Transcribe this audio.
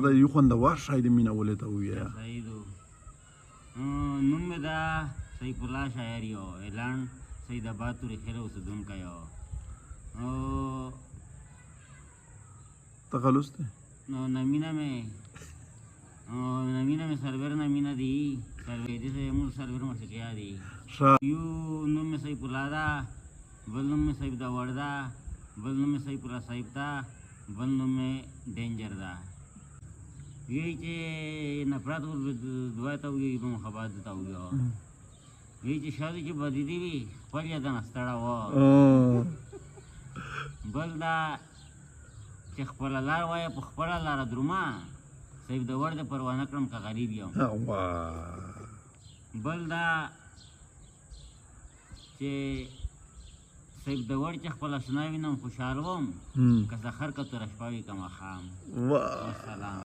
دا یو خوندور شی د مینولې ته ووایه. صحیح دو. نوم مې دا سیف الله شاعر یو اعلان سید آباد تورې خېلې اوسېدونکی یو. تخلص دی؟ نو نمینه مې نمینه مې سرور نمینه دی، سرور دې موږ سرور مشکیا دی. ښه. یو نوم مې سیف الله ده، بل نوم مې سیف داوړ ده، بل نوم مې سیف الله صاحب ده، بل نوم مې ډینجر ده. یی چې نفرت ور دوه ته وي په محبت ته وي. یی چې شادي چې بدی دی وي خپل یې دنه ستړه و. بل دا چې خپله لار وایه په خپله لاره درومه، صاحب د وړ د پروا نه کړم که غریب یم. بل دا چې صاحب د وړ چې خپل اشنا وینم خوشحال وم، که سحر که توره شپه وي که ماښام. والسلام.